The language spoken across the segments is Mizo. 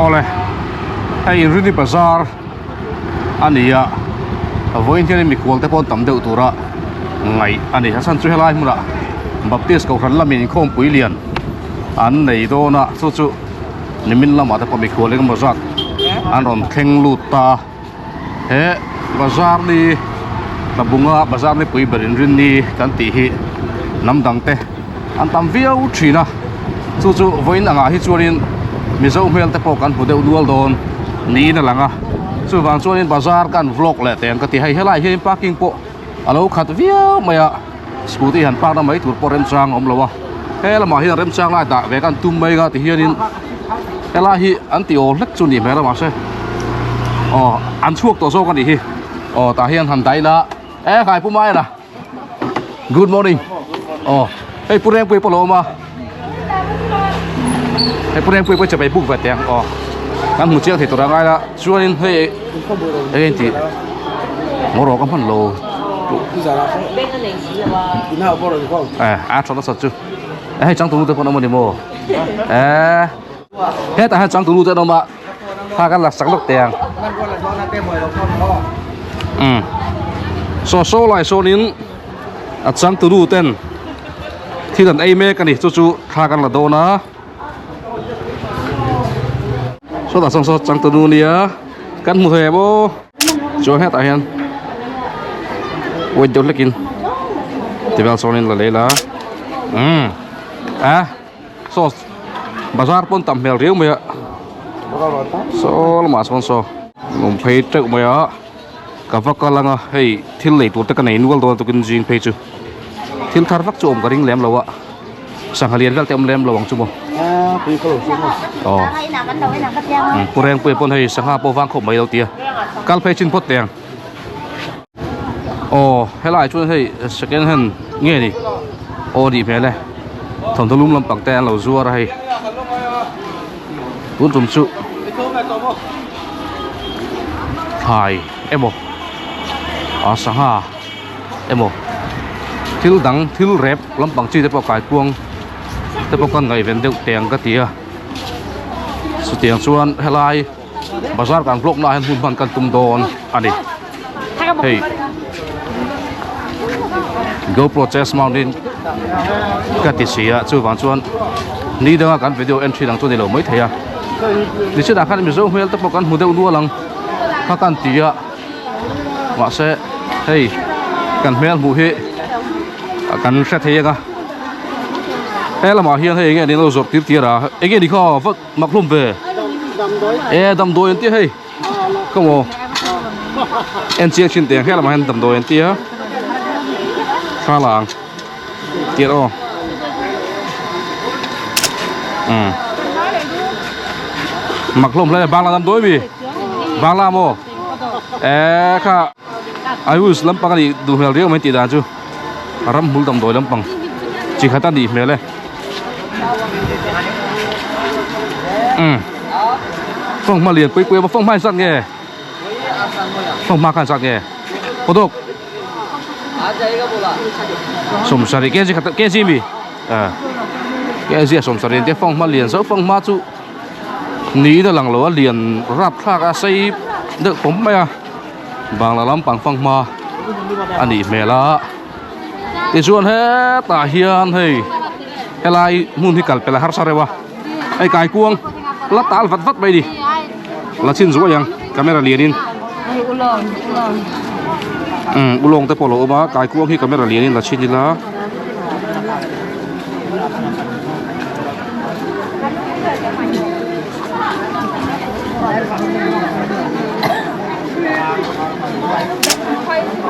Awle hei Rini bazar a ni a vawiin hianin mikhual te pawh an tam deuh tura ngaih a ni a chhan chu helai hmunah Baptist kohhran lamin inkhawmpui lian an nei dawn a chu chu nimin lamah te pawh mikhual engemaw zat an rawn thleng lut ta a he bazar ni tlabunga bazar nipui ber inrinni kan tih hi hnam dang te an tam viau thin a chu chu vawiin angah hi chuanin mizo hmel te pawh kan hmu deuh nual dawn niin a lang a chuvang chuanin bazar kan vlog leh teh ang ka ti hei helaiah hian parking pawh a lo khat viau mai a scooty han park na mai tur pawh remchang a awm lo a he lamah hian remchang lai dah ve kan tum mai a tihianin helai hi an ti aw hlek chu a nih hmel a mahse aw an chhuak tawh zawk a nih hi aw tah hian han daih ila e khai pu mai a. Good morning. Oh, hei pu reng pui pawh lo awm a. Hei pu reng pui pawh chapai buk ve teh ang. Oh, kan hmu chiang thei tur a ngai la. Chuanin hei eng in tih ngawrawh ka hman lo. Eh, a tha nasa chu. Eh, hei changtunu te pawh an awm a ni maw? Eh, hetah hian changtunu te an awm a. Kha kan la sak lawk teh ang. Um. Saw saw lai sawnin a changtunu ten thil an ei mek a ni chu chu thla kan la dawn a. Sawtah sawn saw changtunu nia kan hmu thei em aw. Chuan hetah hian wait deuh hlekin tivel sawnin la lei la. Um. A. Saw bazar pawn tam hmel riau mai a saw lamah sawn saw awm phei teuh mai a ka va kal anga hei thil lei tur te ka nei nual dawn a tukin zing phei chu thil thar vak chu awm ka ring lem lo a sangha lian vel te awm lem lo ang chu maw aw pu Rengpuia pawn hei sangha pawh vang khawp mai lo tia kal phei chin phawt teh ang. Aw helaiah chuan hei second hand nge ni aw nih hmel e thawmhnaw lum lampang te an lo zuar a hei tun tum chu thlai emaw a sangha emaw thil dang thil rep lampang chi te pawh kaikuang te pawh kan ngaihven deuh teh ang ka ti a chutiang chuan helai. Bazar kan vlog na ah hian hmun hman kan tum dawn a ni hei GoPro chest mount in ka ti si a chuvang chuan ni danga kan video en thin ang chu ni lo mai thei a nichinah khan mizo hmel te pawh kan hmu deuh nual ang kha kan ti a mahse hei kan hmel hmuh hi kan hre thei ang a he lamah hian hei enge an inlo zawrh tir tir a enge ni kha vat Mak hlum ve. E damdawi an tia hei. Come on. En chiang chin teng helam hian damdawi an tia. Thla lang. Tiat aw. Um. Mak hlum hle bangla damdawi mi. Bangla maw? E kha Ayush lampang ani duh hmel riau mai tih dan chu. Ramhmul damdawi lampang chi khat a nih hmel e. Um fanghma lian pui pui a fanghma in zat nge fanghma khan zat nge pawdawk sawmsarih kg khat kg mi ah kg a sawmsarih te fanghma lian zauh fanghma chu niin a lang lo a lian rapthlak a sei deuh pawm mai a bangla lampang fanghma a nih hmel a. Tichuan hetah hian hei helai hmun hi kal pelh a harsa reuh a hei kaikuang la tal vat vat mai a ni la chhin zuai ang camera lianin umm ulawng te pawh a lo awm a kaikuang hi camera lianin la chhin ila.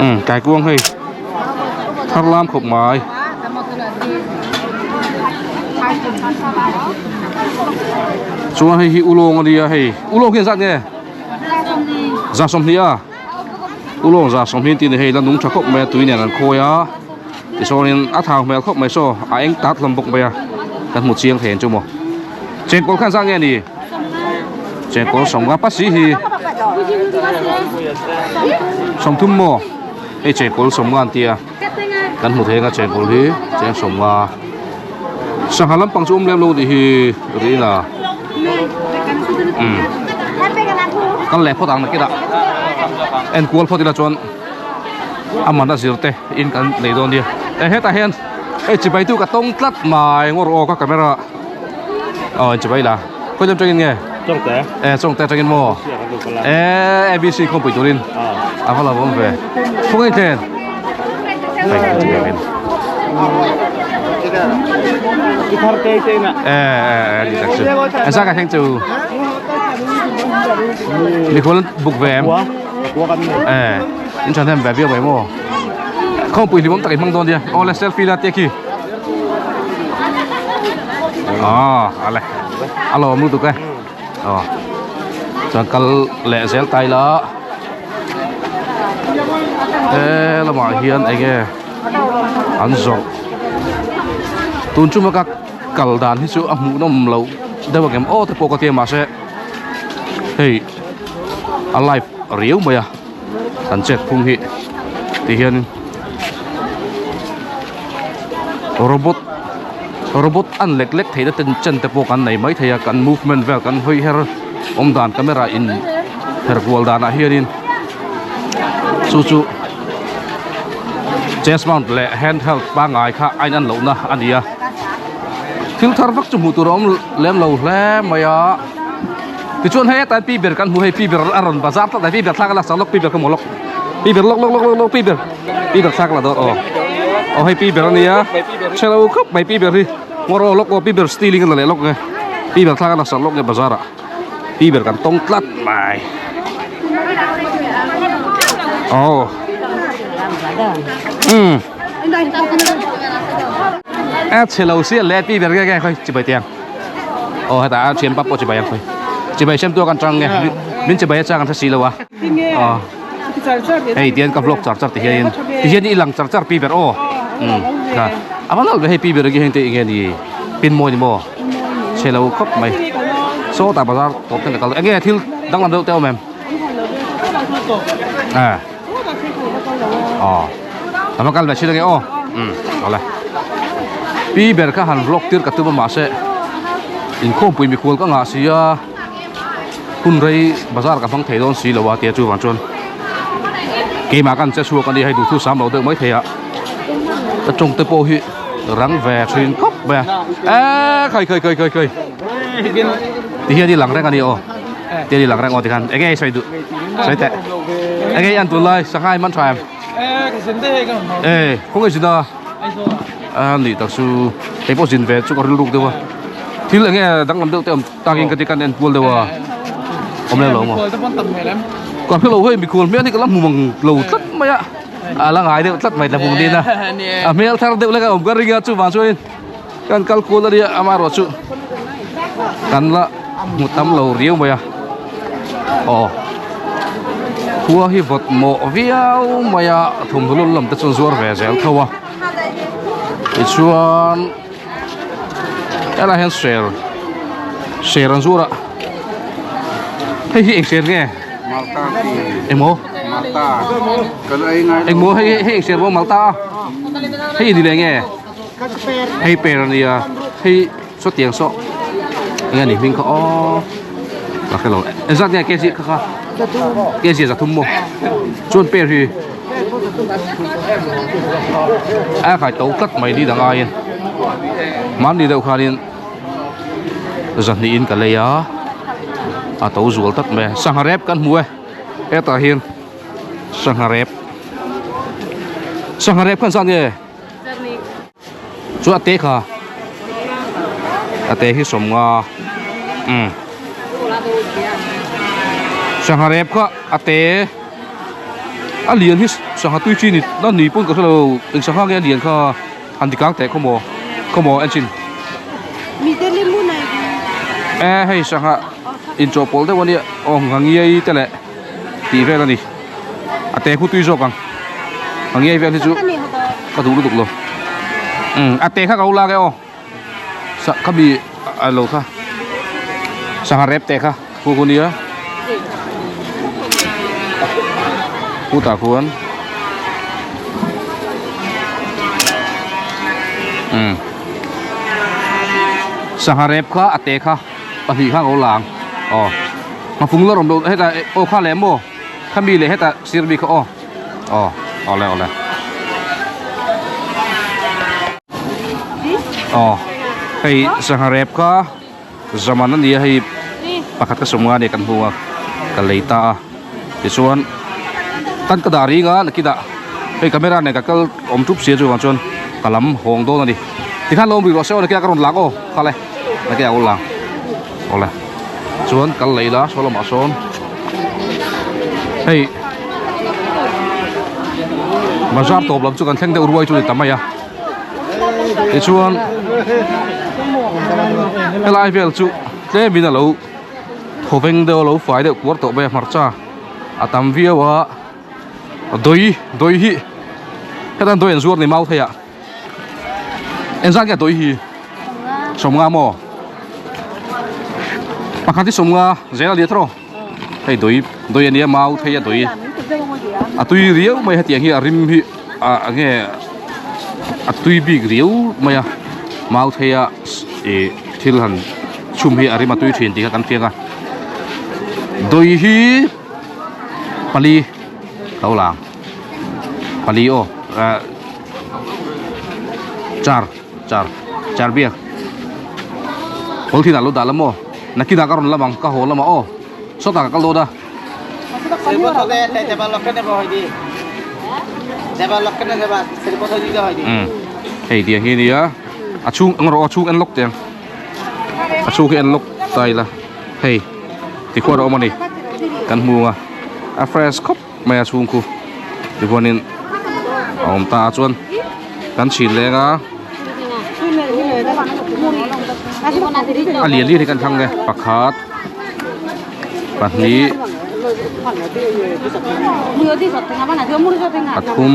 Umm kaikuang hei thar lam khawp mai chuan hei hi ulawng a nia hei ulawng hi engzat nge za sawmhnih a ulawng za sawmhnih an tih ni hei la nung tha khawp mai a tui nen an khawi a tichuanin a thau hmel khawp mai saw a eng tat hlawm bawk mai a kan hmu chiang thei ang chu maw chengkawl kha engzat nge ni. Chengkawl sawmnga pasi hi sawmthum maw hei chengkawl sawmnga an tia kan hmu thei anga chengkawl hi cheng sawmnga sangha lampang chu awm lem lo tih hi rih ila. Umm kal leh phawt ang nakinah en kual phawt ila chuan a man a zir te in kan nei dawn nia e hetah hian hei chibai tu ka tawng tlat mai ngawr aw ka camera aw chibai la khawi lam tangin nge Chawngte e chawngte tangin maw e abc khawmpui turin a va lo awm ve khawngaih thlen hei kan chibai vel e e e ni tak chu e sa ka thleng chu mikhual buk ve em e in than hem ve viau mai maw khawmpui hlimawm tak in hmang dawn nia aw le selfie la te khi ah ale a lawm lutuk e aw chuan kal leh zel tai la he lamah hian eng nge an zawrh tun chuma ka kal dan hi chu a hmuhnawm loh deuh ang em aw te pawh ka tia mahse hei a live riau mai a kan chet phung hi ti hianin robot robot an lek lek theihna ten chen te pawh kan nei mai thei a kan movement vel kan hawi her awm dan camera in her kual danah hianin chu chu chest mount leh hand held pangngai kha a in an lohna a ni a thil thar vak chu hmuh tur a awm lem lo hle mai a. Tichuan hei hetlai pi ber kan hmu hei pi ber a rawn bazar tlat a pi ber thlak a la sak lawk pi ber ka hmu lawk pi ber lawk lawk lawk lawk pi ber pi ber thlak a la dawn aw aw hei pi ber a nia chhe lo khawp mai pi ber hi ngawr aw lawk aw pi ber stealing a la leh lawk nge pi ber thlak a la sak lawk nge bazar ah pi ber kan tawng tlat mai aw umm a chhe lo sia le pi ber nge nge khawi chibai tiang. Aw heta a thian pa pawh chibai ang khawi chibai siam tu a kan tang nge min chibai a chang an hre si lo a aw hei tian ka vlog char char ti hian ti hian i lang char char pi ber aw um kha a va nalh ve hei pi ber hi heng te enge ni pin mawi ni maw chhe lo khawp mai sawtah bazar tawp ten ka kal enge thil danglam deuh te awm em a aw a va kal ve chin ange aw um awle pi ber kha han vlog tir ka tum a mahse inkhawmpui mikhual ka ngah si a hun rei bazar ka hmang thei dawn si lo a tia chuvang chuan keimah kan che chhuak a ni hei duhthu sam lo deuh mai thei a ka tawng te pawh hi rang ve thin khawp mai a e khai khai khai khai khai ti hian i lang reng a ni aw. Tia ni lang reng aw tikhan enge i sawi duh sawi teh enge i an tun lai sangha i man tha em e khawnge zin a a nih tak chu kei pawh zin ve chu ka rilruk deuh a thil enge danglam deuh te awm takin ka ti kan en kual deuh a awm lem lo maw ka hre lo hei mikhual hmel hi ka la hmu mang lo tlat mai a a la ngai deuh tlat mai la hmu nin a a hmel thar deuh lek a awm ka ring a chuvang chuanin Kan kal kual a nia amaherawh chu kan la hmu tam lo riau mai a aw khua hi vawt mawh viau mai a thawmhnaw lawm lam te chuan zuar ve zel tho a tichuan helaiah hian ser ser an zuar a hei hi eng ser nge engmaw engmaw hei hei eng ser maw malta a hei ni leh nge. Hei per a nia hei sawtiang saw eng a ni hming kha aw ka hre lo engzat nge kg kha kha kg a zathum maw chuan per hi a khai to tlat mai ni dang aiin hmanni deuh khanin zahnih in ka lei a a to zual tlat mai a sangha rep kan hmu e hetah hian sangha rep sangha rep khan zat nge. Chu a te kha a te hi sawmnga umm sangha rep kha a te a lian hi sangha tui chi ni a ni pawn ka hre lo eng sangha nge a lian kha han ti kang teh khaw maw khaw maw en chin e hei sangha inchawhpawlh deuh a nia aw nghangiai te leh tih vel a ni. A te khu tui zawk ang. A ngei vel hi chu ka duh lutuk lo. Umm a te kha ka lo lak e aw. Sa kha mi a lo kha. Sangha rep te kha khu khu nia. Khu tah khuan. Umm sangha rep kha a te kha pahnih kha ka lo la ang aw. Nghafung la rawm loh hetah aw kha leh maw khami leh hetah sir mi kha aw aw awle awle aw hei sangha rep kha zaman a ni a hei pakhat ka sawm nga nia kan hmu a ka lei ta a tichuan tan ka dah ring a nakinah hei camera nen ka kal awm thup sia chuvang chuan ka lam hawng dawn a ni tikhan lo awm rih rawh se aw nakinah ka rawn lang aw khale nakinah ka rawn lang awle chuan kal lei la saw lamah sawn hei bazar tawp lam chu kan thleng deuh ruai chu a ni ta mai a. Tichuan helai vel chu tlemin a lo thawveng deuh a lo fai deuh kuar tawh mai a hmarcha a tam viau a dawi dawi hi heta dawi an zuar ni mau thei ah engzat nge dawi hi sawmnga maw pakhat hi sawmnga zel a ni tawh hei dawi dawi a nia mau thei a dawi a tui riau mai hetiang hi a rim hi ah enge a tui bik riau mai a mau thei a ih thil han chhum hi a rim a tui thin tih kha kan hriat a dawi hi pali lo lang pali aw ah char char char biak pawlthin ah lo dah la maw nakinah ka rawn lam ang ka haw lamah aw sawtah ka kal dawn a. Umm hei tiang hi a nia a chhung eng rawh aw a chhung en lawk teh ang a chhung hi en lawk ta ila hei tikhuan a awm a ni kan hmu ang a a fresh khawp mai a chhung khu tichuanin a awm ta a chuan kan chhin leng a a lian lian hi kan thlang nge pakhat pahnih pathum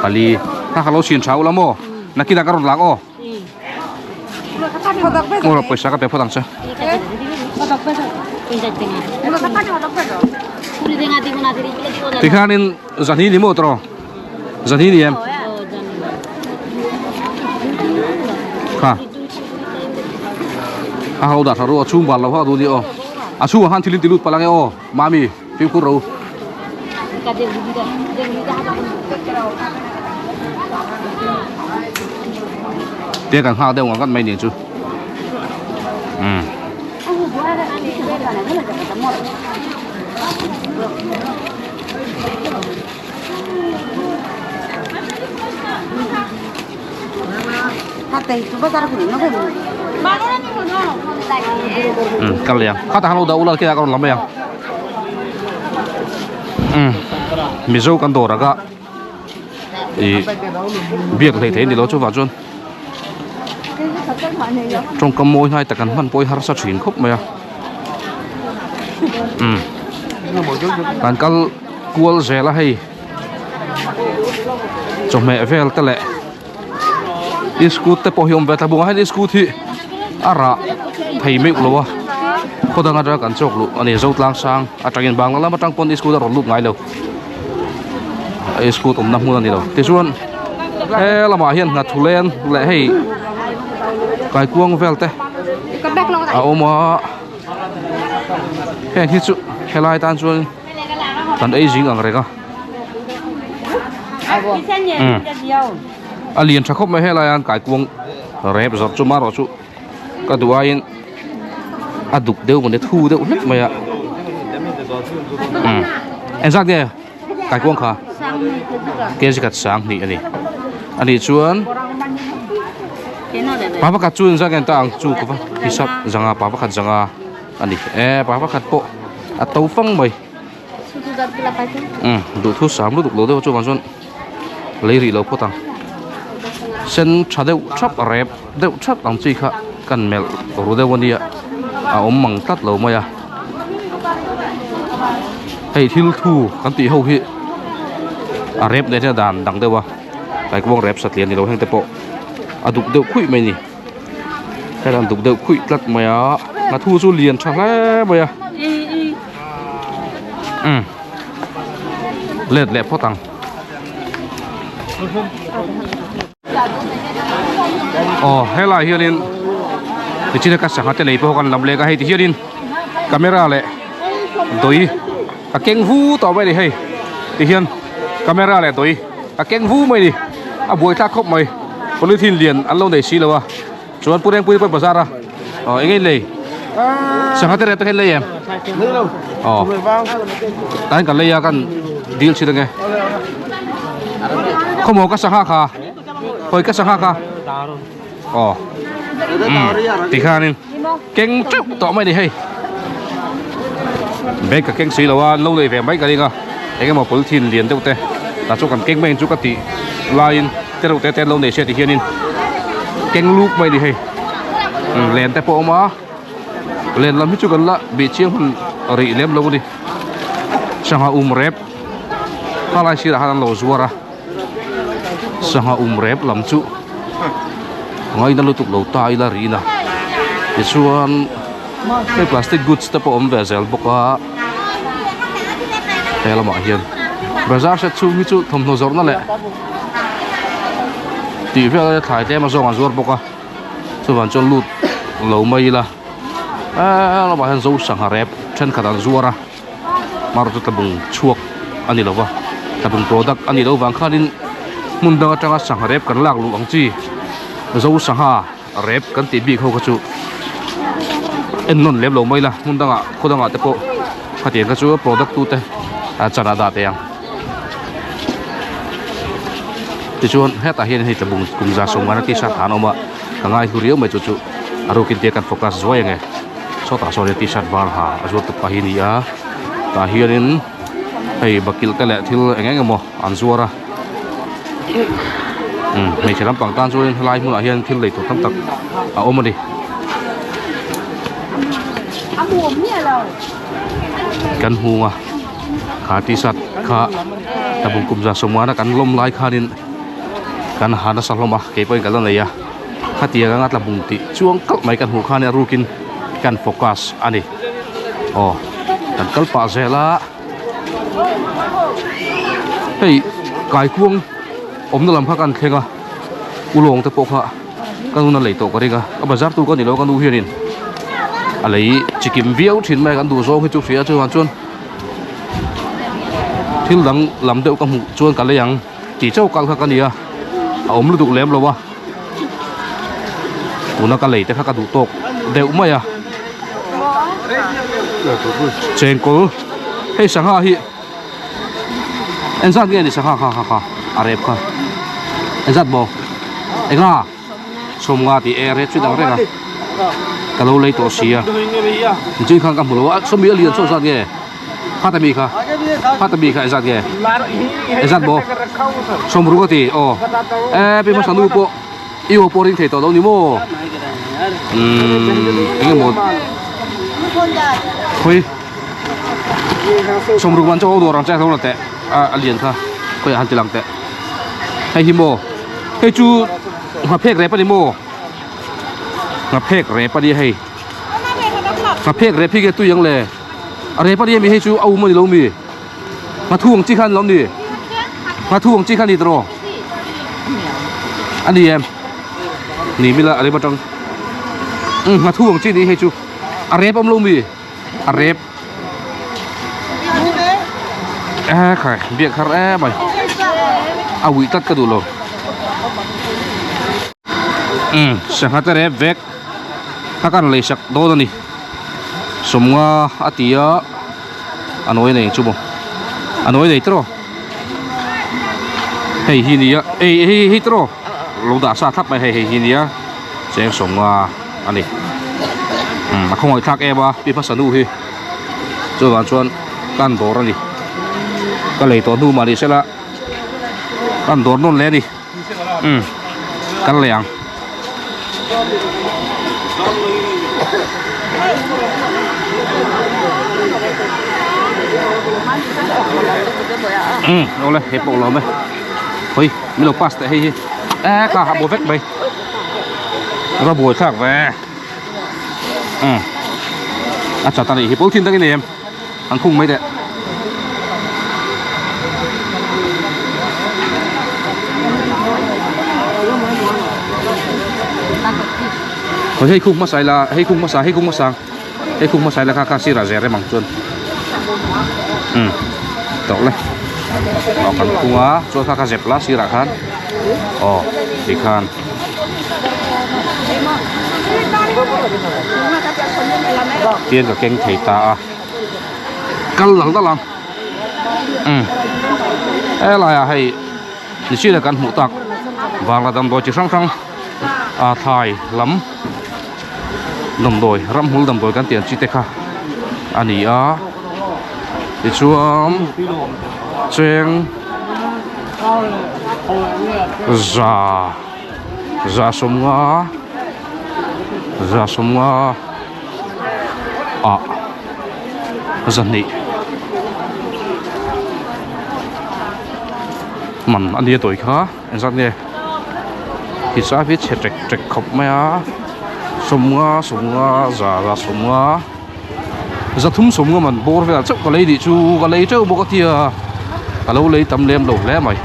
pali kha ka lo chhin tha ula maw nakinah ka rawn lang aw. Mura pawisa ka pe phawt ang che. Tikhanin zahni ni maw tawh zahni ni em kha a ho dah tha ru a chhung bal lo ha du ni aw a chhungah khan thil in ti lut palh ange aw mami fimkhur ro. Te kan nghak deuh ngat mai ni chu um um kal liang kha tah khan lo dah ula khi ah ka rawn la mai ang um mizo kan dawr aga ih biak hlei thei a ni lo chuvang chuan tawngkam mawi hnai tak an hman pawh hi harsa thin khawp mai a um kan kal kual zel a hei chawhmeh vel te leh iskut te pawh hi awm ve ta bawk a heng iskut hi a rah thei meuh lo a khaw dang atanga kan chawk luh a ni zotlang sang atangin bangla lam atang pawn iskut a rawn lut ngai lo iskut awmna hmun a ni lo tichuan he lamah hian nghathu len leh hei kaikuang vel te a awm a heng hi chu helai tan chuan kan ei zing ang reng a a lian tha khawp mai helai hian kaikuang rep zawrh chu marawh chu ka duh aiin a duk deuh mawni thu deuh hlek mai a umm engzat nge kaikuang kha kg khat sang hnih a ni a nih chuan pa pakhat chu engzat nge an ta ang chu ka va hisap zanga pa pakhat zanga a ni e pa pakhat pawh a to fang mai. Umm duhthu sam lutuk lo deuh chuvang chuan lei rih lo phawt ang sen tha deuh thap rep deuh thap ang chi kha kan melh ru deuh a nia a awm mang tlat lo mai a hei thil thu kan tih ho hi a rep leh hian dan dang deuh a kaikuang rep satliah ni lo heng te pawh a duk deuh khuih mai a ni. Hei an duk deuh khuih tlat mai a nghathu chu lian tha hle mai a umm let leh phawt ang. Aw helaiah hianin tichina ka sangha te lei pawh kan lam lek a hei ti hianin camera leh dawi a keng vu tawh mai a ni hei tihian camera leh dawi a keng vu mai a ni a buaithlak khawp mai polythene lian an lo nei si lo a chuan Pu Rengpui pawh bazar a aw eng nge in lei sangha te rep te kha in lei em aw tain kan lei a kan dil chhin ange khawmaw ka sangha kha hawi ka sangha kha aw um tikhanin keng teuh tawh mai a ni hei bag ka keng si lo a an lo lei ve mai ka ring a eng emaw polythene lian deuh te tah chuan kan keng mai ang chu ka tih laiin te reuh te te an lo nei sia ti hianin keng luk mai a ni hei umm len te pawh a awm a len lam hi chu kan la bih chiang hun rih lem lo a ni sangha um rep khalai sirah khan an lo zuar a. Sangha um rep lam chu ngaina lutuk lo ta ila rihna tichuan hei plastic goods te pawh a awm ve zel bawk a he lamah hian bazar set chhung hi chu thawmhnaw zawrhna leh tih vel a thlai tlem a zawng an zuar bawk a chuvang chuan lut lo mai ila eee lamah hian zo sangha rep thenkhat an zuar a. Hmar chu tlabung chhuak a ni lo va, tlabung product a nih loh vang khanin hmun dang atanga sangha rep kan lak luh ang chi zo sangha rep kan tih bik ho kha chu en nawn lem lo mai la hmun dangah khaw dangah te pawh khatiang kha chu product tute chan ah dah teh ang tichuan hetah hian hei tlabung kum 70 t-shirt ha an awm a ka ngai hlu riau mai chu chu a rukin tia kan focus zuai ang e. Sawtah sawn t-shirt var ha a zuar tuk pah hi a ni a tah hianin hei bakilh te leh thil eng eng emaw an zuar a umm hmeichhe lampang tan chuan helai hmunah hian thil lei tur tam tak a awm a ni kan hmung a kha t-shirt kha tlabung kum 70 kan lawm lai khanin kan ha nasa hlawm a keipawhin ka la nei a. Khatiang anga tlabung tih chuang kalh mai kan hmuh khan a rukin kan focus a ni. Aw kan kal pah zel a hei kaikuang awmna lam kha kan thleng a ulawng te pawh kha ka nu na lei tawh ka ring a ka bazar tur ka ni lo ka nu hianin a lei chikim viau thin mai a kan duh zawng hi chu hria chuan chuan thil dang lam deuh ka hmuh chuan ka lei ang. Tih chauh kal kha ka ni a, a awm lutuk lem lo a, tuna ka lei te kha ka duh tawk deuh mai a, chengkawl hei sangha hi engzat nge ni sangha kha kha kha a rep kha engzat maw enga sawmnga tih e rep chu dang reng a ka lo lei tawh si a nichhin khan ka hmu lo a sawmi a lian saw zat nge. Kha ta mi kha kha ta mi kha ezat nge ezat maw sawmruk a ti aw e pi hmasa nu pawh i aw pawh ring thei tawh lo ni maw umm eng emaw khawi sawmruk man chu dawr ang che lo la teh a a lian kha khawiah han ti lang teh hei hi maw hei chu nghaphek rep a ni maw nghaphek rep a ni hei nghaphek rep hi nge tui ang le. A rep a ni ami hei chu a um a ni lo mi? Nghathu ang chi kha a ni lo mi? Nghathu ang chi kha a ni tawh a ni em? Ni mila a rep atang um nghathu ang chi ni hei chu a rep awm lo mi? A rep e khai biak har em mai a uih tlat ka duh lo um sangha te rep vek kha kan lei sak dawn a ni. Sawmnga a ti a a nawi nei chu maw a nawi nei tiraw hei hi nia ei hei hei tiraw lo dah sa thlap mai hei hei hi nia cheng sawmnga a ni umm a khawngaih thlak em a pi hmasa nu hi chuvang chuan kan dawr a ni ka lei tawh hnu mah ni sela kan dawr nawn leh a ni. Umm kal leh ang. Umm awle he pawh lawm e hawi min lo pass teh hei hi e kha ha bo vek mai va buai thlak ve umm a chat a nih hi pawl thin tak i nei em an khung mai teh. Hei khung hmasa ila hei khung hmasa hei khung hmasa hei khung hmasa ila kha kha sirah zel rem ang chuan umm tawh le aw kan khung a chuan kha kha zep la sirah khan aw tikhan. Tian ka keng thei ta a kal lang dal ang umm helaiah hei nichina kan hmuh tak vangla damdawi chi hrang hrang ah thlai lam damdawi ramhmul damdawi kan tih ang chi te kha a ni a tichuan cheng za za sawmnga za sawmnga ah zahnih man a nia tawi kha engzat nge hisap hi chhe ṭek ṭek khawp mai a sawmnga sawmnga za za sawmnga zathum sawmnga man bawr velah chauh ka lei nih chu ka lei teuh bawk a tia ka lo lei tam lem lo hle mai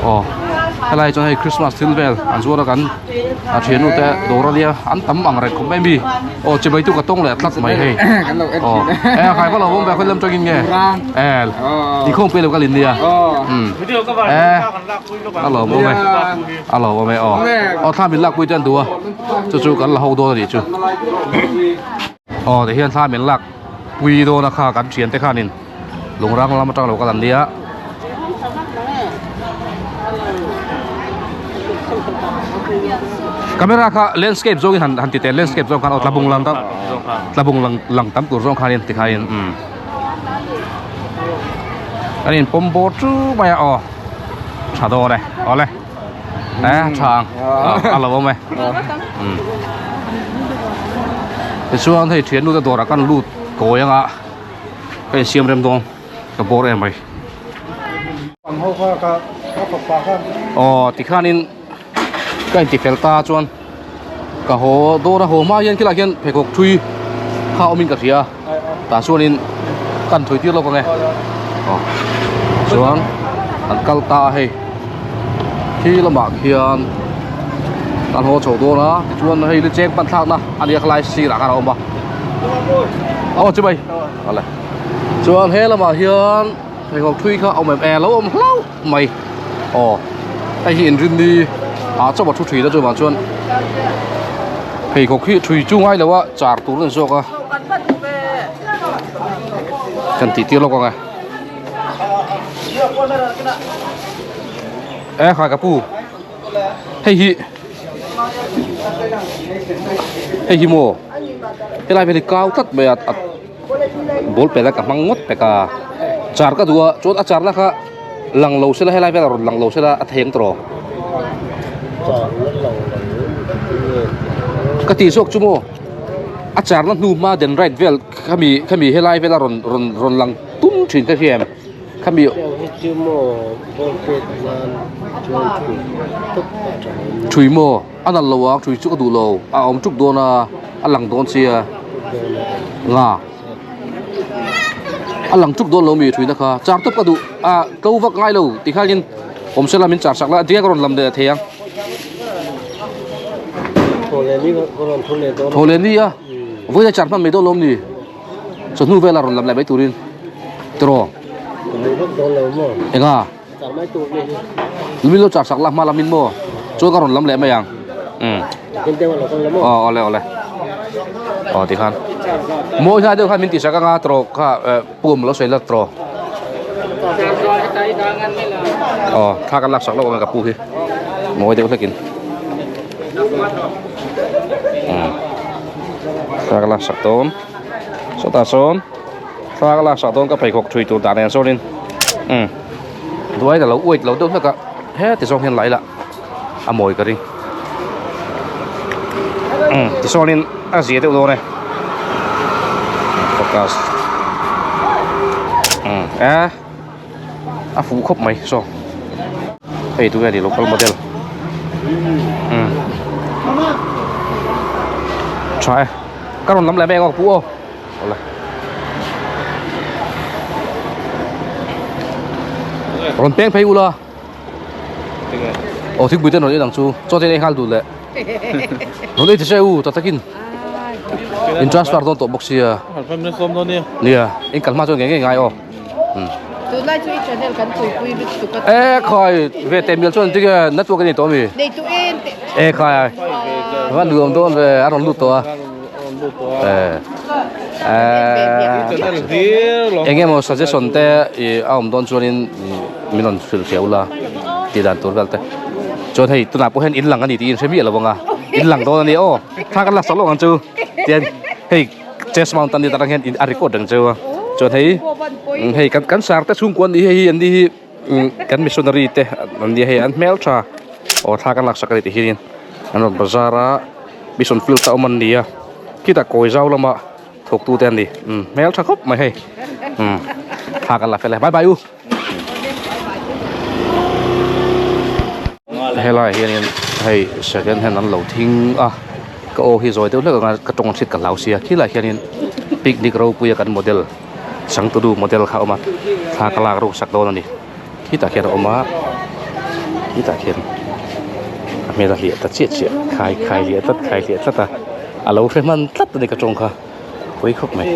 aw helai chuan hei christmas thil vel an zuar a kan a thiannu te dawr a nia an tam ang reng khawp mai mi aw chibai tu ka tawng leh tlat mai hei aw e a khai vak lo awm ve a khawi lam tangin nge e inkhawm pui lo ka lin nia um e a lawm awm e a lawm awm e aw aw thla min lak pui te an duh a chu chu kan la ho dawn a nih chu aw tihian thla min lak pui dawn a kha kan thian te khanin lungrang lam atang lo kal an nia. Camera kha landscape zawngin han han ti teh landscape zawng khan aw tlabung lang tam tlabung lang lang tam tur zawng khanin tikhain umm kan in pawm bawr chu mai a aw tha dawn e awle e tha ang a lo awm e umm tichuan hei thiannu te dawrah kan lut kawi anga ka insiam rem dawn ka bawr em mai aw tikhanin ka inti fel ta chuan ka haw dawr a haw hma hian khilaiah khian pheikhawk thui kha awmin ka hria tah chuanin ka han thawi tir lawk ang e aw chuan an kal ta a hei khi lamah khian kan haw chho dawn a tichuan hei li cheng pan thlakna a nia khalai sirah khan a awm a aw chimai awle chuan he lamah hian pheikhawk thui kha a awm em e lo awm hlauh mai aw hei hi inrinni ah chauh a thu thin a chuvang chuan pheikhawk hi thui chu ngai lo a char tur a ni zawk a kan tih tir lawk ang e e khai ka pu hei hi hei hi maw helai vel hi kau tlat mai a a ball pet a ka hmang ngawt pek a char ka duh a chuan a charna kha lang lo sela helai velah rawn lang lo sela a thei ang tawh ka tih zawk chu maw a charna hnu hma den right vel khami khami helai vela rawn rawn rawn lang tum thin ka hria em. Khami Thui maw? A nalh lo ang, thui chu ka duh lo. A awm tuk dawn a, a lang dawn sia. Nga. A lang tuk dawn lo mi thui na kha. Char tawp ka duh. A tlo vak ngai lo ti khanin awm sela min char sak la, tinge ka rawn lam leh thei ang. Thaw leh ni a. Vawiin a char hman mai dawn lo mi. Chawhnu vela rawn lam leh mai turin tiraw enga min lo char sak la hma lamin maw chuan ka rawn lam leh mai ang umm aw awle awle aw tikhan mawi hnai deuh khan min tihsak anga tiraw kha pum lo sawi la tiraw aw thla kan laksak lawk ang ka pu hi mawi deuh hlekin umm. Thla ka laksak dawn sawtah sawn thla ka laksak dawn ka pheikhawk thui tur dah nen sawnin umm duai ta lo uait lo deuh hlek a heti zawng hian la ila a mawi ka ring umm tisawnin a zia deuh dawn e focus umm e a fuh khawp mai saw hei tunge ni local model umm tha e ka rawn lam leh mek ang pu aw awle rawn peng phei ula. Aw thingpui te an rawn in ang chu chaw te an ei nghal duh leh rawn ei ta che u ta takin in transfer dawn tawh bawk sia nia in kal hma chuan ngei ngei ngai aw Tunlai chu i channel kan puipui lutuk a. E khai ve te mial chuan tinge network a nei tawh ami? Nei tu em te. E khai va nuam dawn ve a rawn lut tawh a. E eng emaw suggestion te i a awm dawn chuanin min rawn hrilh hriau la tih dan tur vel te. Chuan hei tunah pawh hian in lang a ni tih in hre miah lo ang a, in lang dawn a ni aw thla kan la sak lawk ang chu tian hei chest mount a ni atang hian a record reng cheu a chuan hei hei kan kan sar te chhungkua an ni hei hi an ni hi kan missionary te an nia hei an hmel tha aw thla kan laksak a ni tih hianin an rawn bazar a mission field a awm an ni a khitah kawi zau lama thawk tu te an ni hmel tha khawp mai hei thla kan la fel e bye bye u. Helai hianin hei second hand an lo thing a ka aw hi zawi deuh hlek anga ka tawng hriat ka hlau sia khilai hianin picnic ropuia kan model changtunu model kha a awm a thla ka lak ruk sak dawn a ni khitah khian a awm a khitah khian a hmel a hliah ta chiah chiah khai khai hliah tlat khai hliah tlat a a lo hre hman tlat a ni ka tawng kha pawi khawp mai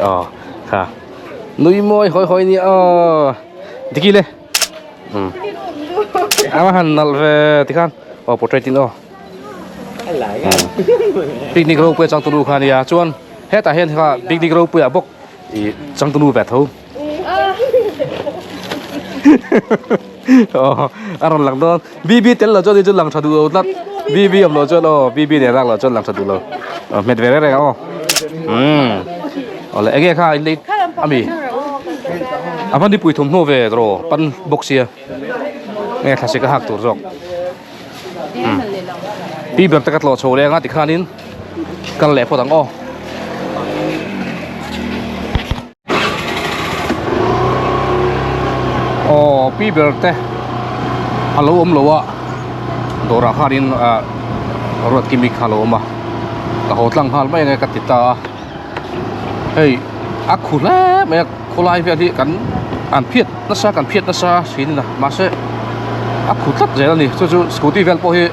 aw kha. Nui mawi hawi hawi nia aw Diki le um a han nalh ve tikhan aw portrait in aw picnic ropui a changtunu kha ania chuan hetah hian kha picnic ropui ah bawk ih changtunu ve tho aw a rawn lang dawn BB tel lo chuan hi chu lang tha duh lo tlat BB awm loh chuan aw BB nen lak loh chuan lang tha duh lo aw hmet ve reng reng aw umm awle enge kha in lei ami a va nipui thawmhnaw ve rawh pan bawk sia nge thlasik a hak tur zawk umm pi ber te ka tlawh chho leng a tikhanin kal leh phawt ang aw. Aw pi ber te a lo awm lo a dawrah khanin ah ruat kimi kha a lo awm a ka haw tlang nghal mai ang e ka ti ta a hei a khu hle mai a khawlai vel hi kan an phiat nasa kan phiat nasa thin a mahse a khu tlat zel a ni chu chu scooty vel pawh hi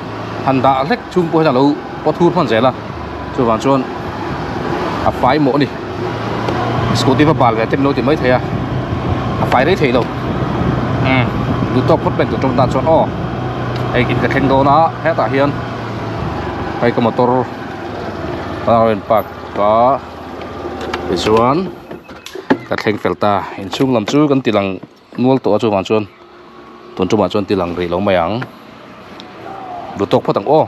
han dah hlek chhung pawh hian a lo pawt hur hman zel a chuvang chuan a fai mawh a ni scooty va bal ve te min lo ti mai thei a a fai rei thei lo umm duh tawk phawt mai tur tawng tan chuan aw hei in ka thleng dawn a hetah hian hei ka motor a rawn park a tichuan ka thleng fel ta inchhung lam chu kan ti lang Mual tawh a chuvang chuan tun tumah chuan ti lang rih lo mai ang. Duh tawk phawt ang aw.